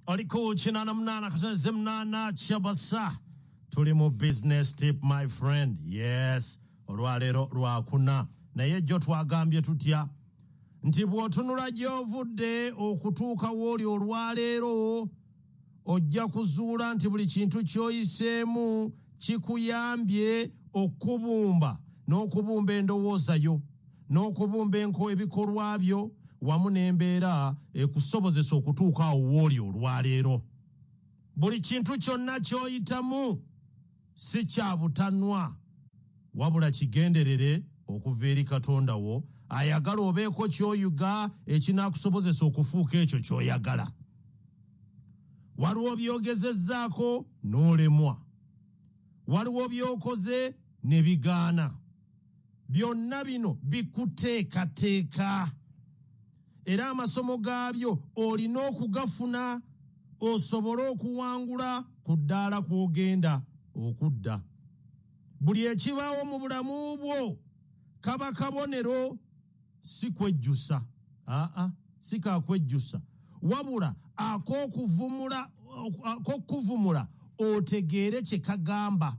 Oli ku 88.8 Kyabasa. Tuli mu Business Tip, my friend. Yes, olwaleero lwakuna, naye jjo twagambye tutya? Nti bw'otunula gy'ovudde okutuuka w'oli olwaleero, ojja kuzuula nti buli kintu ky'oyiseemu kikuyambye okubumba n'okubumba endowooza yo n'okubumba enko ebikolwa byo wamu n'embeera ekusobozesa okutuuka awo w'oli olwaleero. Buli kintu kyonna ky'oyitamu si kya butanwa, wabula kigenderere okuva eri Katonda wo ayagala obeeko ky'oyiga ekinaakusobozesa okufuuka ekyo ky'oyagala. Waliwo by'ogezezzaako n'olemwa, waliwo by'okoze ne bigaana. Byonna bino bikuteekateeka, era amasomo gaabyo olina okugafuna osobole okuwangula ku ddaala kw'ogenda okudda. Buli ekibaawo mu bulamu bwo kaba kabonero, si kwejjusa, aa, si kakwejjusa, wabula ak'okuvumula otegeere kye kagamba,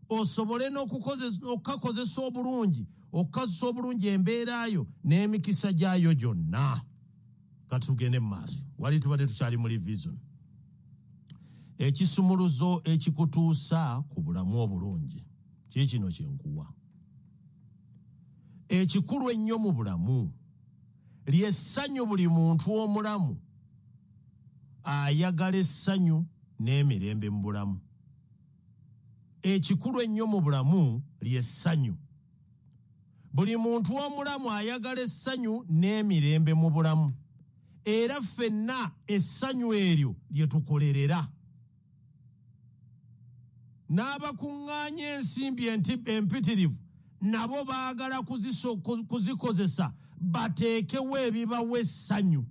osobole n'okukakozesa obulungi, okukozesa obulungi embeera yo n'emikisa gyayo gyonna. Kati tugende mu maaso. Wali tubadde tukyali mu revision. Ekisumuluzo ekikutuusa ku bulamu obulungi kikino kyenkuwa. Ekikulu ennyo mu bulamu ly'essanyu. Buli muntu omulamu ayagala essanyu n'emirembe mu bulamu. Ekikulu ennyo mu bulamu ly'essanyu. Buli muntu omulamu ayagala essanyu n'emirembe mu bulamu, era ffenna essanyu eryo lye tukolerera. N'abakuŋŋaanya ensimbi empitirivu nabo baagala kuzikozesa bateekewo ebibawa essanyu,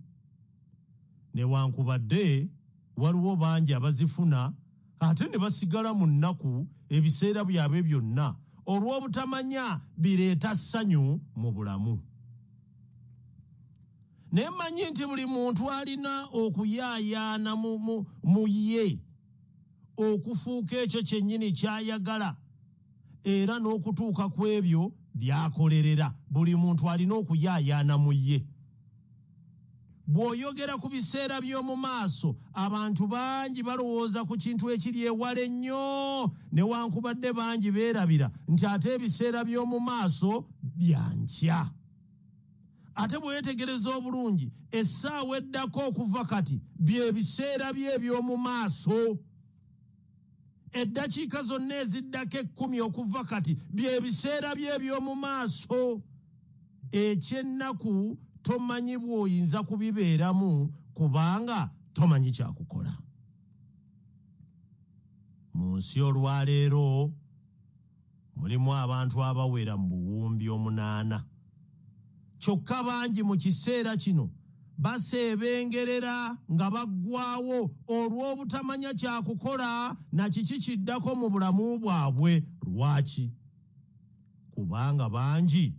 newankubadde waliwo bangi abazifuna ate ne basigala mu nnaku ebiseera byabwe byonna olw'obutamanya bireeta ssanyu mu bulamu. Naye mmanyi nti buli muntu alina okuyaayaana mu ye okufuuka ekyo kyennyini ky'ayagala era n'okutuuka ku ebyo by'akolerera. Buli muntu alina okuyaayaana mu ye. Bw'oyogera ku biseera by'omu maaso, abantu bangi balowooza ku kintu ekiri ewala ennyo, newankubadde bangi beerabira nti ate ebiseera by'omu maaso bya nkya. Ate bwe weetegereza obulungi, essaawa eddako okuva kati bye biseera bye eby'omu maaso. Eddakiika zonna eziddako 10 okuva kati bye biseera bye eby'omu maaso. Ekyennaku, tomanyi bw'oyinza kubibeeramu kubanga tomanyi kyakukola mu nsi. Olwaleero mulimu abantu abawera mu 8,000, kyokka bangi mu kiseera kino baseebengerera nga baggwawo olw'obutamanya kyakukola na kiki kiddako mu bulamu bwabwe. Lwaki? Kubanga bangi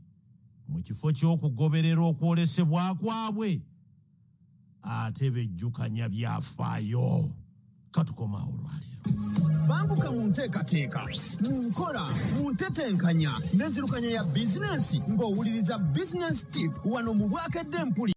mu kifo ky'okugoberera okwolesebwa kwabwe ate bejjukanya byafaayo. Katukomaawo olwaleero. Banguka mu nteekateeka, mu nkola, mu ntetenkanya n'enzirukanya ya bizinensi ng'owuliriza Business Tip wano mu Bwakedde Mpuli.